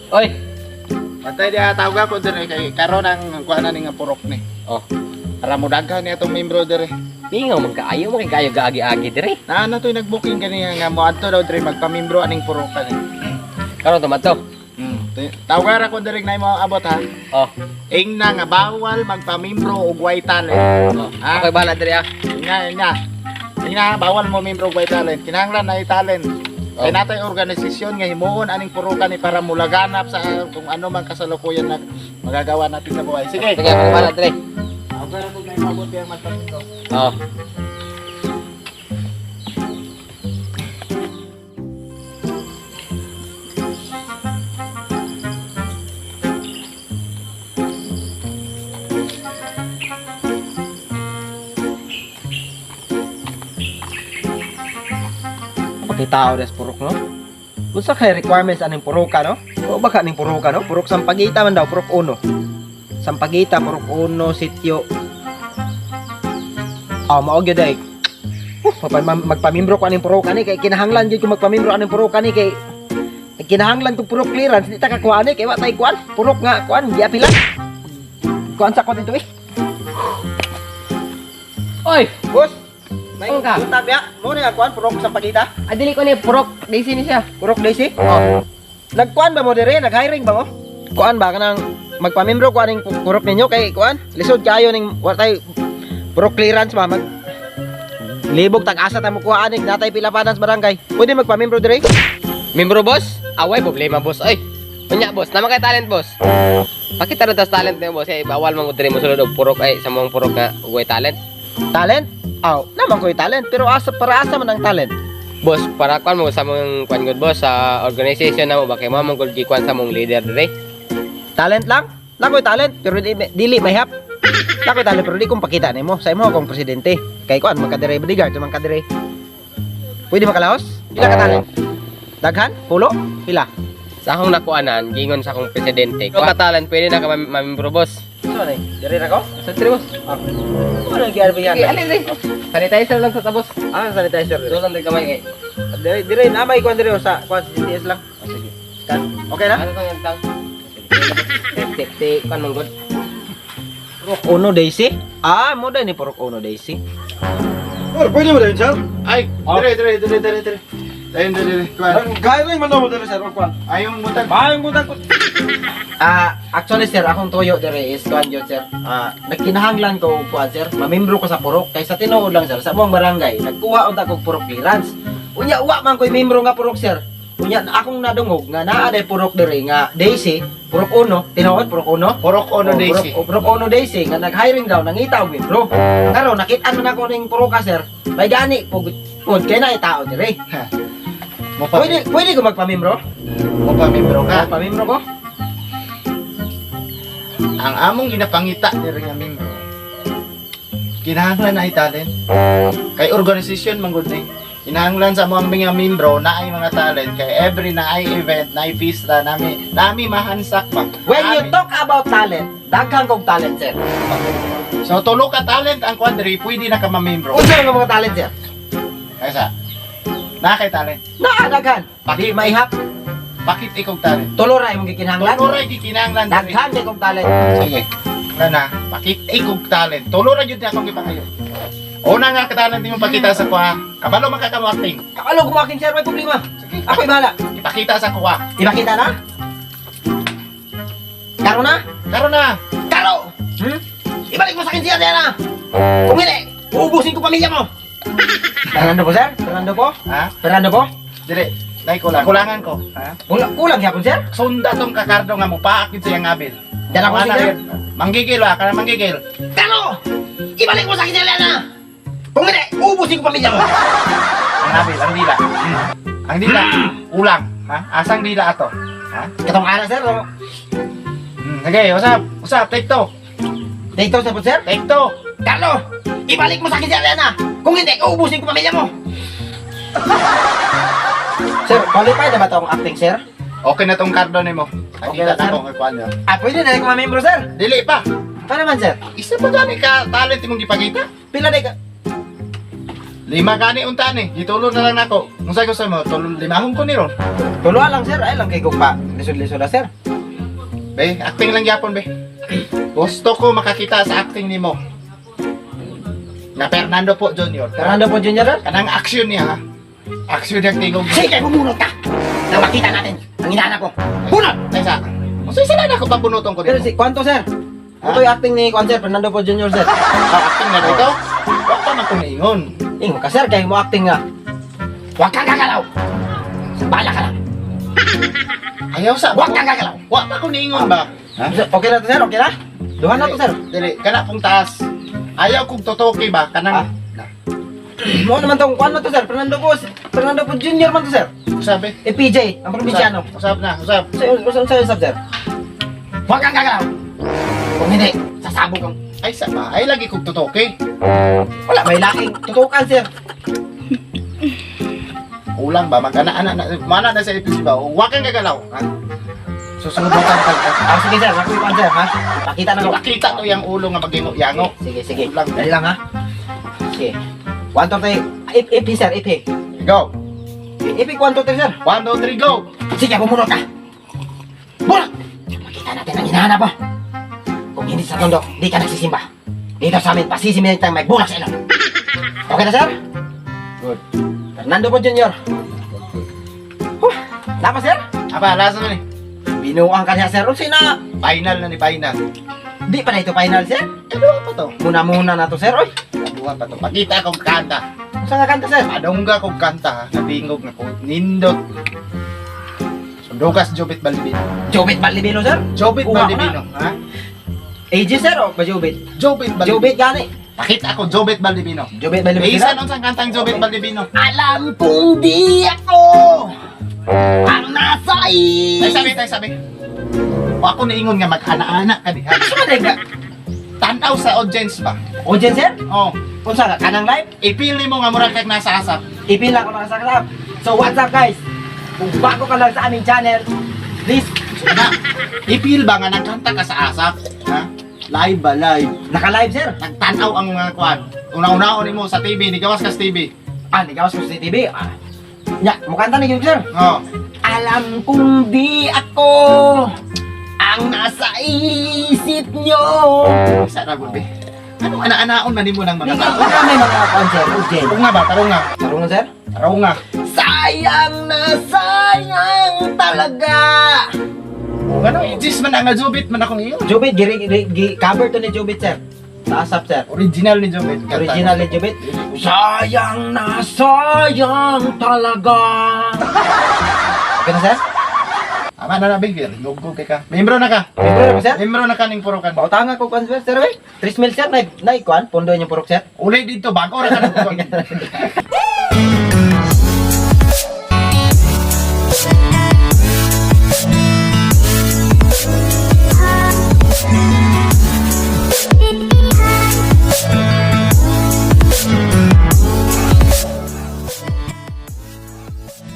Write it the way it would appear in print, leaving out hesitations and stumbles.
Oy. Patay diha, tawag ko dire kay karon ang kuha na ni nga purok ni. Oh. Para mo daghan ni atong membro dire. Mingaw man kaayo mo kay kaayo gaagi-agi dire. Naa na to'y nag-booking kaniya nga moadto daw dire magpamembro aning purokan ni. Karon tumadto. Tawag ra ko dire na imo abot ha. Oh. Ing na nga bawal magpamembro og way talent. Oh. Ha? Ako'y bahala dire ah. Ing na, ing na. Ing na, bawal mo membro og way talent. Kinahanglan na talent. Oh. Kay natay organisasyon nga himuon aning purokan ni para mulaganap sa kung ano man kasalukuyan na magagawa natin sa buhay. Sige. Sige, ako'y bahala dire. Tawag ra ko na imo abot yang magpamembro. Oh. Pakitao des purok no. Unsa kay requirements aning puroka no? O baka aning puroka no? Purok Sampaguita man daw, Purok Uno. Sampaguita, Purok Uno, sityo. Ah, mao gyud ay. Magpamimbro ko aning puroka ni kay kinahanglan gyud ko magpamimbro aning puroka ni kay kinahanglan kog purok clearance di ta kakuha ani kay wa tay kuan. Purok nga kuan giapila. Kuan sa ko dito eh. Oy, Boss, may Ano ka? utab ya. Mo ni ang kuan Purok Sampaguita. adili ko ni Purok Daisy ni siya. Purok Daisy. Oh. Nagkuan ba mo dire? Nag-hiring ba mo? Kuan ba kanang magpamembro ko aning purok ninyo kay kuan? Lisod kayo ning wa tay purok clearance ba mag libog tag-asa ta mo kuha aning natay pila pa sa barangay. Pwede magpamembro dire? Membro boss? Away problema boss. Oy. Unya boss, naman kay talent boss. Pakita ra tas talent niyo boss kay bawal man gud dire mo sulod og purok ay sa mong purok nga ugoy talent. Talent? Aw, naman ko'y talent pero asa para asa man ang talent? Boss, para kwan mo sa mong kwan gud boss sa organization na mo ba kay mo man gud gikuan sa mong leader dire. Talent lang? Nakoy talent pero di, dili mahap. Nakoy talent pero di kong pakita nimo. Sa imo akong presidente. Kay kuan man ka dire bodyguard man ka dire. Pwede makalaos? Pila ka talent? Daghan? Pulo? Pila? Sa akong nakuanan, gingon sa akong presidente. Kung ka talent pwede na ka mamembro boss. So, ano? Dire ra ko? Sa dire boss. Ano ang GRB yan? Sige, alin dire. Sanitizer lang sa tabos. Ah, sanitizer. Doon lang dire kamay kay. Dire, dire na may kuan dire sa kuan CTS lang. Oh, sige. Scan. Okay na? Ano tong yantang? Tip tip kwan man gud. Purok Uno Daisy? Ah, mo ni Purok Uno Daisy. Sir, pwede mo din, sir? Ay, dire dire dire dire dire. Ayun dire dire. Kuan. Gaya rin man mo din, sir. Kuan. Ayong butag. Maayong buntag ko. Ah, actually sir, akong tuyo dire is kuan yun sir. Ah, nagkinahanglan ko og kuan sir, mamimbro ko sa purok kay sa tinuod lang sir, sa buong barangay, nagkuha unta kog purok clearance. Unya wa man koy membro nga purok sir. Unya akong nadungog nga naa day purok dire nga Daisy, Purok Uno, tinuod Purok Uno. Purok Uno Oh, Daisy. Purok Uno Daisy nga nag-hiring daw nangita og membro. Karon nakit-an man ako ning puroka sir. May gani pug pud kay na tao dire. Mo pa Pwede pwede ko magpamembro? mo pa membro ka. Magpamembro ko? Ang among ginapangita diri nga membro. Kinahanglan na talent. Kay organisasyon man gud ni. Kinahanglan sa among mga membro na ay mga talent kay every na ay event, na ay pista nami, nami mahansak pa. When you Nami- talk about talent, daghan kog talent sir. So tulo ka talent ang kuan diri pwede na ka mamembro. Unsa nga mga talent sir? Kaysa na kay talent. Naa daghan. Di maihap, Bakit ikaw talent? tulo ra imong gikinahanglan. Tulo ra gikinahanglan diri. Daghan kay kog talent. Sige. Na na, pakit ikog talent. Tulo ra gyud akong gipangayo. Una nga ka-talent nimo pakita sa kuha. Kabalo man ka kamo acting. Kabalo ko aking sir, may problema. Sige. Ako'y bahala. Ipakita sa kuha. Ipakita na? Karo na? Karon na. Karo! Hmm? Ibalik mo sa akin siya, Diana! Kung hindi, uubusin ko pamilya mo! Fernando po, sir? Fernando po? Ha? Fernando po? Dire, nay kulang. Kulangan ko. Ha? Kulang, kulang yapon, sir? Sunda tong kakardo nga mupaak gyud sa iyang abil. Dala ko Wala sir. yun. Manggigil ba? Kana manggigil. Karo! Ibalik mo sa akin siya, Diana! Kung hindi, uubusin ko pamilya mo! Ang abil, ang dila. Ang dila, kulang. Ha? Asang dila ato? Ha? Katong ara, sir. Sige, usap. Usap, take two. Dito, sir po, sir? Take two. Carlo! Ibalik mo sa akin si Ariana! Kung hindi, uubusin ko pamilya mo! Sir, qualified na ba tong acting, sir? Okay na tong kardo nimo. Okay Nakita na, na sir. ko kay kuan niyo. Ah, pwede na rin kumamembro, sir. Dili pa. Pa naman, sir? Isa pa gani ka talent imong gipakita? Pila na ka... Lima gani unta ni. Gitulo na lang nako. Unsay gusto mo? Tulo limahon ko ni ron. Tulo lang, sir. Ay lang kay pa. Lisod-lisod na, sir. Be, acting lang gyapon be. Gusto ko makakita sa acting nimo. Na Fernando po Jr. Fernando po Jr., sir. Kanang action niya ha. Action niya tingog. Sige, bumunot ka! Nang makita natin ang hinahanap mo. Bunot! Ay sa. Unsay sila na ako pabunuton ko Pero dito? si kwanto, sir? Ito yung acting ni Kwan, sir. Fernando po Jr., sir. Ah, acting na dito. Wa pa man ko niingon. Ingon ka, sir. Kay mo acting nga. Huwag kang gagalaw! Bala ka lang! Ayaw sa. Huwag kang gagalaw! Wa pa ko niingon ba? Ha? Sir, okay na to, sir. Okay na? Duha na to, sir. Dili, kana pong taas. Ayaw kong tutuki ba kanang Ah. Mo naman tong kwan na to, sir. Fernando po Jr. man to, sir. Usab eh. EPJ, ang probinsyano. Usab na, usab. Sa'yo, sa'yo, sir. Huwag kang gagalaw! Kung hindi, sasabog ang. Ay sa ba? Ay lagi kong tutuki. Wala, may laking tutukan, sir. Ulang ba magana-ana na mana na sa episode ba? Wa kang gagalaw. Ha? Susubukan ka. Ah, sige, sir. Ako yung kwan, sir, ha? Pakita na ko. Pakita to yung ulo nga magingo-yango. Sige, sige. Ulang. Dali lang, ha? Sige. 1, 2, 3. Ip, ip, sir. Ip, Go. ip, 1, 2, 3, sir. 1, 2, 3, go. Sige, bumunot ka! Bunot! Makita natin ang hinahanap mo. Kung hindi sa tondo, di ka nagsisimba. Dito sa amin, pasisimin tayong may bulak sa ilong. Okay na, sir? Good. Fernando po Jr. Huh, Dapat, sir? Aba, lasa na ni. Binuang ka niya, sir. Unsa na? Final na ni final. Di pa na ito final, sir. Kaduha pa to. Muna-muna na to, sir. Oy, Kaduha pa to. Pakita akong kanta. unsa nga kanta, sir? Padungga kong kanta ha. Natingog na ko. Nindot. Sundukas Jobit Baldivino. Jobit Baldivino, sir? Jobit Kuha ko na. Baldivino, ha? AJ, sir, o ba Jobit? Jobit Baldivino. Jobit gani. Pakita ako Jobit Baldivino. Jobit Baldivino. Isan unsang kantang Jobit Baldivino? Alam kong di ako ang nasa Tay sabi, tay sabi. Wa ako niingon nga mag-ana-ana ka diha. Asa man ka? Tan-aw sa audience ba? Audience, sir? Oh, Unsa ka kanang live? ipili mo nga murag kag nasa asap. Ipila ko nakasaklap. So what's up, guys? Kung bago ka lang sa aming channel, please Na, ipil ba nga nagkanta ka sa asap? Ha? Live ba live? naka-live, sir. Nagtan-aw ang mga kwan. Una-unaon nimo sa TV, ni gawas ka sa TV. Ah, nigawas ko sa TV. Ah. Nya, mukanta ni gyud, sir. Oh. Alam kong di ako ang nasa isip nyo. Isa ra gud be. Anong ana-anaon man nimo ng mga tao? Wala may mga kwan, sir. Audience. Tarong nga ba? Tarong nga. Tarungan, sir. Tarong nga. Sayang na sayang talaga. Ngano ijis man ang Jobit man akong iyon. Jobit, gi, gi, gi, cover to ni Jobit, sir. Sa ASAP, sir. Original ni Jobit. Kanta. Original ni Jobit. Sayang na sayang talaga. Okay na, sir? Tama na na, big. Lugog kay ka. Membro na ka. Membro na ba, sir? Membro na ka ning purokan. Pautanga ko kwan, sir, sir, eh. 3 mil, sir. Nay, nay, kwan. Pondo yung purok, sir. Uli dito bago ra ka nagkuhan.